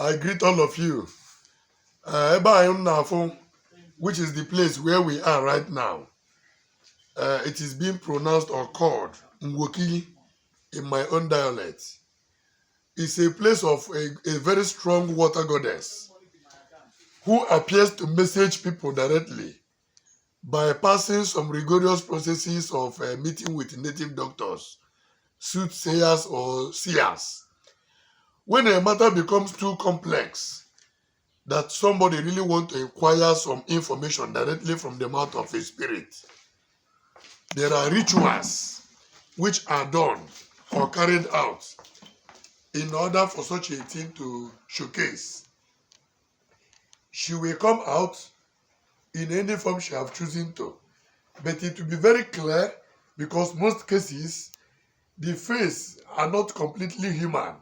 I greet all of you. Ebe anyị m na-afụ, which is the place where we are right now, it is being pronounced or called Ngwokili in my own dialect. It's a place of a very strong water goddess who appears to message people directly by passing some rigorous processes of meeting with native doctors, soothsayers, or seers. When a matter becomes too complex that somebody really want to inquire some information directly from the mouth of a spirit, there are rituals which are done or carried out in order for such a thing to showcase. She will come out in any form she have chosen to, but it will be very clear because most cases the face are not completely human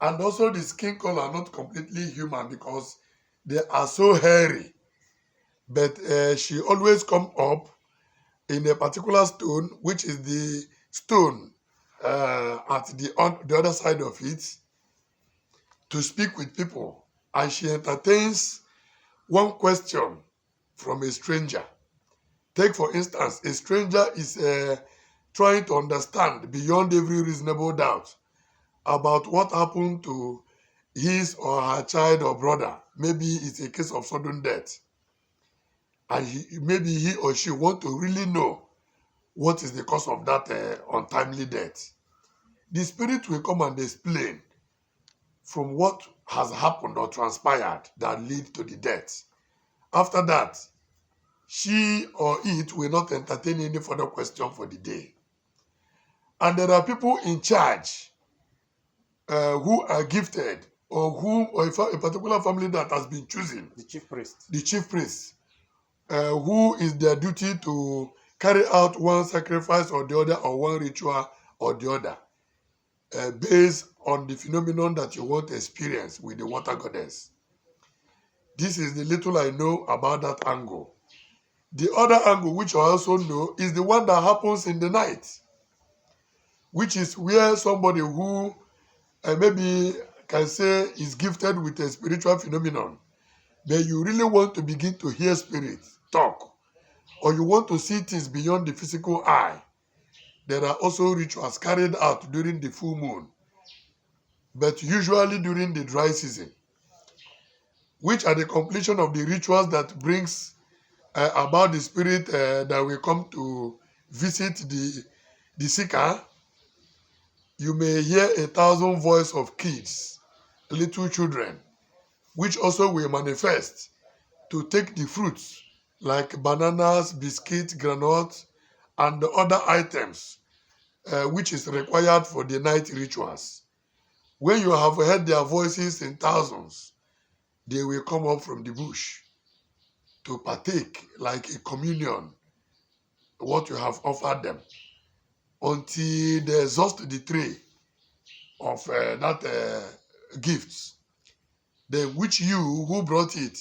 and also the skin color are not completely human because they are so hairy. But she always come up in a particular stone, which is the stone at the other side of it, to speak with people, and she entertains one question from a stranger. Take, for instance, a stranger is trying to understand beyond every reasonable doubt about what happened to his or her child or brother. Maybe it's a case of sudden death. And maybe he or she want to really know what is the cause of that untimely death. The spirit will come and explain from what has happened or transpired that lead to the death. After that, she or it will not entertain any further question for the day. And there are people in charge who are gifted or who or a particular family that has been chosen, The chief priest. The chief priest, who is their duty to carry out one sacrifice or the other or one ritual or the other, based on the phenomenon that you want to experience with the water goddess. This is the little I know about that angle. The other angle, which I also know, is the one that happens in the night, which is where somebody who maybe can say is gifted with a spiritual phenomenon, but you really want to begin to hear spirits talk, or you want to see things beyond the physical eye. There are also rituals carried out during the full moon, but usually during the dry season, which are the completion of the rituals that brings about the spirit that will come to visit the seeker. You may hear a thousand voice of kids, little children, which also will manifest to take the fruits like bananas, biscuits, groundnuts, and the other items which is required for the night rituals. When you have heard their voices in thousands, they will come up from the bush to partake like a communion what you have offered them until they exhaust the tray of that gifts. Then which you who brought it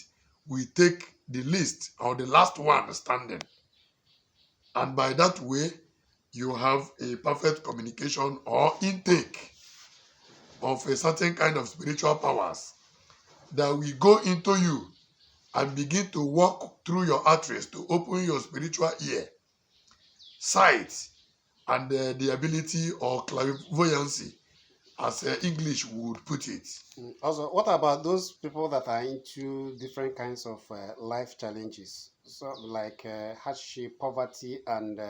will take the least or the last one standing. And by that way, you have a perfect communication or intake of a certain kind of spiritual powers that will go into you and begin to walk through your arteries to open your spiritual ear, sight, and the ability or clairvoyancy, as English would put it. Also, what about those people that are into different kinds of life challenges, so like hardship, poverty, and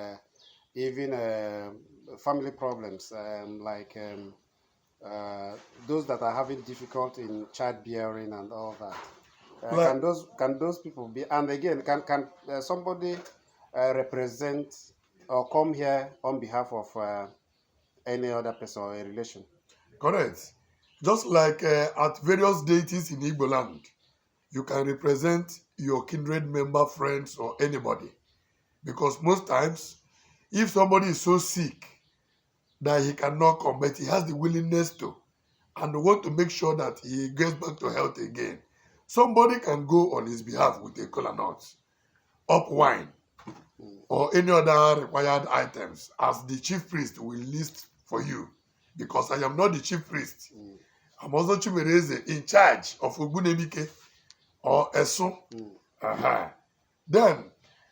even family problems, like those that are having difficulty in childbearing and all that? Can those people be? And again, can somebody represent or come here on behalf of any other person or a relation? Correct. Just like at various deities in Igbo land, you can represent your kindred member, friends, or anybody. Because most times, if somebody is so sick that he cannot come, but he has the willingness to, and want to make sure that he gets back to health again, somebody can go on his behalf with a kola nut, up wine, or any other required items, as the chief priest will list for you. Because I am not the chief priest. I'm Ozo Chimereze in charge of Ogbunabike or Esu. Then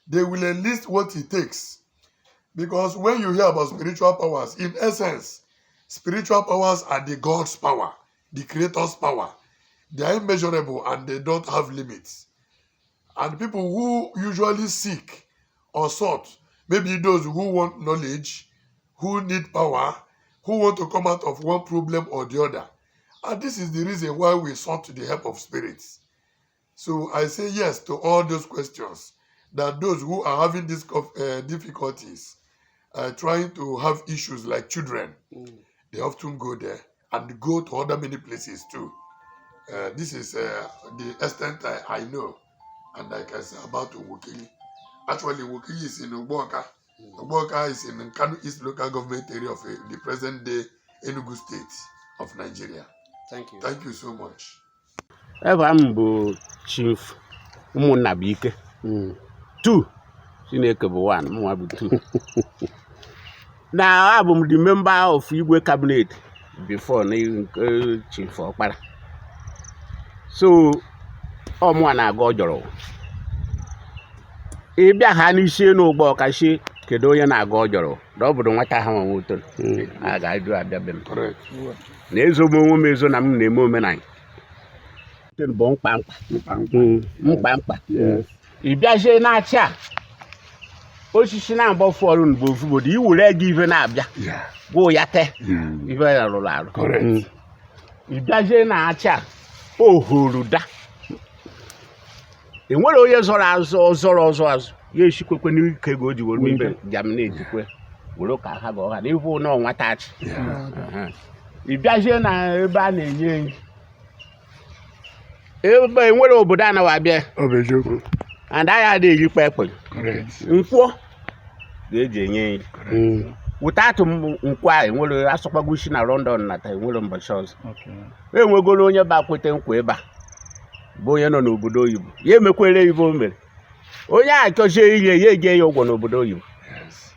they will enlist what it takes. Because when you hear about spiritual powers, in essence, spiritual powers are the God's power, the Creator's power. They are immeasurable and they don't have limits. And people who usually seek or sought, maybe those who want knowledge, who need power, who want to come out of one problem or the other. And this is the reason why we sought the help of spirits. So I say yes to all those questions, that those who are having these difficulties, trying to have issues like children, they often go there and go to other many places too. This is the extent I know and I can say about Nwokiri. Actually, Nwokiri is in Ugbawka. Ugbawka is in Nkanu East Local Government Area of the present day Enugu State of Nigeria. Thank you. Thank you so much. Ebe m bụ Chief Ụmụnnabuike. Two Chineke bụ one, mụnwa bụ two. Na abụ m the member of Igwe cabinet before na nke Chief Ọkpara. So ọ mụnwa na-aga ọjọrọ. Ị bịa ha n'isi elu ụgbọ ọkachi, kedu onye na-aga ọjọrọ? Na ọ bụrụ nwata ha nwa nwoto a ga-ajụ abịa be m. Correct. Na ezo m onwe m ezo na m na-eme omenala bụ mkpa mkpa mkpa mkpa. Ị bịazie na-achị a osisi na-agba fọlụ mgbe ofubodo iwere ego ife na-abịa gwụ ya te ife ya rụrụ arụ. Correct. Ị bịazie na-achị a ohoruda, enwere onye zọrọ azụ zọrọ ọzọ azụ ya esikwekwe n'ike ga o ji were ibe jaminate were ka ha ga ọha na ihu na ọnwata achị. Ị bịazie na ebe a na-enye enyi ebe enwere obodo anaghị abịa. Ọ bụ eziokwu. And anyị adịghị erikpa ekpe. Correct. Nkwọ ga-eji enye enyi without nkwọ a enwere asọkwago isi na London nata enwere mbọchị ọzọ enwegoro onye ba kwete nkwa ebe a bụ onye nọ n'obodo oyibo ya emekwere ibe o mere onye a chọzie ihe ya eje ya ụgwọ n'obodo oyibo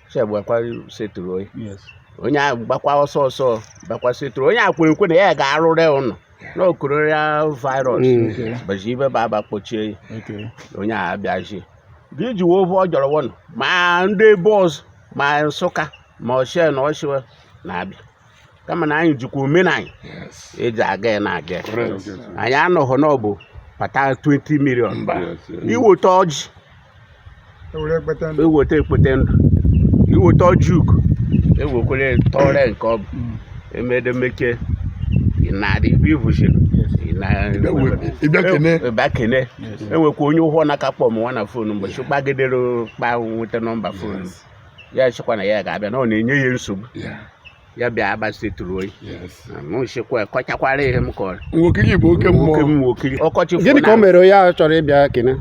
chegbakwa setụrụ onye onye a gbakwa ọsọ ọsọ gbakwa setụrụ onye a kwere nkwe na ya ga-arụrụ ụnọ na corona virus bụzi ibe ba aba kpochie ya. Onye a abịazie gị ji wee ọ jọrọ wọnụ ma ndị ebe ọzọ ma Nsụka ma ọchịa na ọchịwa na-abịa kama na anyị jikwa omenanyị eji aga ya na-aga ya. Correct. Anyị anọghọ n'ọbụ pata 20 million. Mba. Iweta ọjị, eweta ekpete ndụ, iweta ọjị ugo ewekwere tọrẹ nke ọ bụ emedemeke ịnadị ibe ivuziri. Ịbịa kene. Ịbịa kene. Enwekwa onye ụgwọ na-akakpọ m nwa na phone mgbe chi kpagidere kpa nweta nọmba phone ya chịkwa na ya ga-abịa na ọ na-enye ya nsogbu ya bịa agbasetụrụ oyi. Mụ chịkwa kọchakwara ihe m kọrọ. Nwokiri bụ oke mmụọ. Nwoke m nwokiri ọkọchị. Gịnị ka o mere onye ahụ chọrọ ịbịa kene?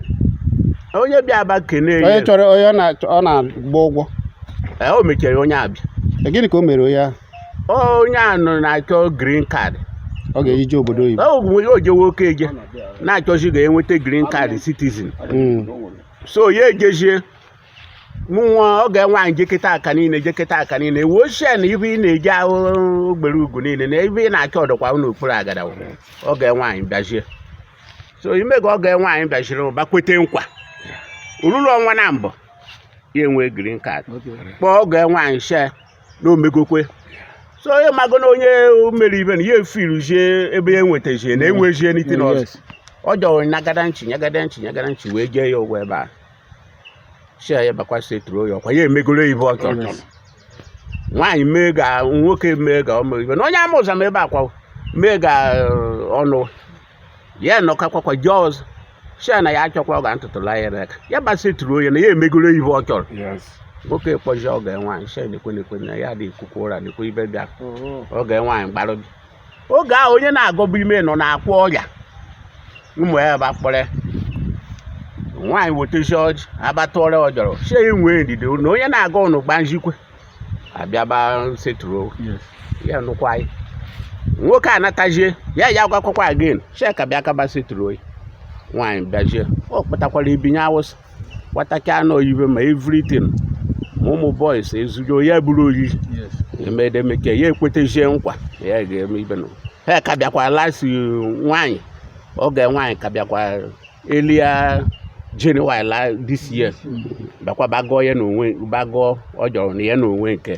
Onye bịa aba kene onye ya. Chọrọ onye ọ na-agba ụgwọ. Ee, o mechara onye abịa. Gịnị ka o mere onye ahụ? Onye a nọ na-achọ green card. Ọ ga-eji jee obodo oyibo. O nwere ojewe oke eje na-achọzi ga-enweta green card citizen. So ya ejezie mụ nwa ọ ga-enwe anyị jekịta aka niile jekịta aka niile wuo ochie na ibe ị na-eji ahụ ogbere ugwu niile na ebe ị na-achọ ọdọkwa n'okpuru agada ọ ga-enwe anyị bịazie. So ime ka ọ ga-enwe anyị bịaziri ụba kwete nkwa oruru ọnwa na mbụ ya enwee green card kpọọ ọ ga-enwe anyị shee na omegokwe. So onye mago na onye mere ibe na ya efiruzie ebe ya enwetazie na enwezie n'ite ọzọ ọ jọrọ nyagada nchi nyagada nchi nyagada nchi wee jee ya ụgwọ ebe a shee ya bakwa setụrụ ya ọkwa ya emegoro ibe ọ chọrọ nwaanyị mee ga nwoke mee ga ọ mere ibe na onye ama ụzọ ma ebe akwa mee ga ọnụ ya nọkakwakwa jee ọzọ shee na ya achọkwa ọ ga ntụtụla ya n'aka ya basetụrụ onye na ya emegoro ibe ọ chọrọ. Nwoke kpọzie ọga nwaanyị shee nekwe nekwe na ya dị ekwukwa ụra nekwe ibe bịa oge nwaanyị gbarụ bịa oge ahụ onye na-agọbụ ime nọ na-akwa ọrịa ụmụ ya ba kpọrọ nwaanyị wetezi ọjị abatụọrọ ọjọrọ sie ya nwee ndidi na onye na-aga ụnụ gba njikwe abịaba setụrụ ya nụkwa anyị nwoke anatazie ya ya gwakwakwa again sie ka bịa kaba setụrụ oyi nwaanyị bịazie ọ kpatakwara ibinye awụsa gbatacha anụ oyibe ma everything ma ụmụ boys ezugo ya buru oriri emedemeke ya ekwetezie nkwa na ya ga-eme ibe na Ha ka bịakwa last nwaanyị, oge nwaanyị ka bịakwa earlier January this year, bịakwa bagọọ ya n'onwe, bagọọ ọ jọrọ na ya n'onwe nke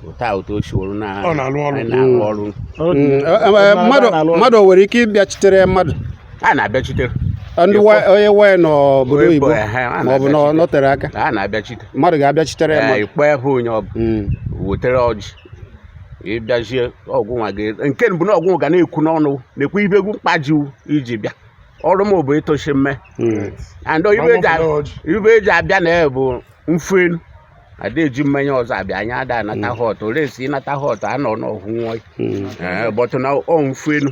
ụta ụtọ o siworo na Ọ na-alụ ọrụ. Na-alụ ọrụ. Mmadụ o nwere ike ịbịachitere mmadụ? A na-abịachitere. Ndị onye nwanyị n'obodo oyibo Ehe, a ma ọ bụ na na-abịachite. nọtere aka. A na-abịachite. Mmadụ ga-abịachitere ya Ee, mmadụ. ikpọ ebe onye ọ bụ wetere ọjị, ịbịazie ọgwụ nwa gị nke mbụ na ọgwụ ga na-ekwu n'ọnụ na-ekwu ibe egwu mkpajiwu iji bịa ọrụ m bụ ịtụchi mme and ibe eji ọjị. Ibe eji abịa na ya bụ mfenu ada eji mmanya ọzọ abịa. Anyị ada anata họtụ resi ịnata họtụ anọ n'ọhụ nwụọ. Ee, but na ọ mfenu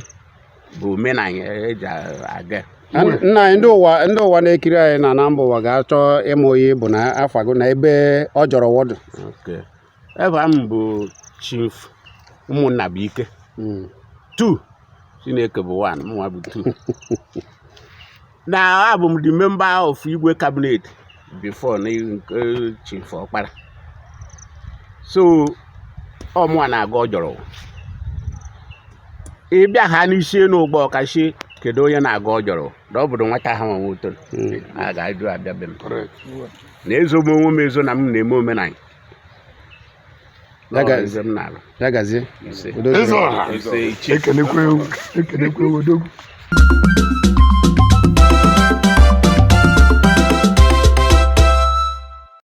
bụ omenala eji aga. Nna anyị, ndị ụwa na-ekiri anyị na mba ụwa ga-achọ ịma onye bụ na afa gị na ebe ọ jọrọ wọdụ. Okay. Ebe m bụ Chief ụmụnna bụ ike two, Chineke bụ one, mụnwa bụ two. Na abụ m the member of Igwe cabinet before na nke Chief Ọkpara, so ọ mụnwa na-aga ọjọrọ. Ịbịa ha n'isi elu ụgbọ ọkachi, kedu onye na-aga ọjọrọ na ọ bụrụ nwata ha nwa nwoto a ga-ajụ abịa be m na ezo m onwe m ezo na m na-eme omenala. Ya Ọ eze m na-alụ. Ya gazie. Ise. Udo dịrị. Eze ọha. Ise, ichie. Ekenekwe ewu, ekenekwe ewu, odogwu.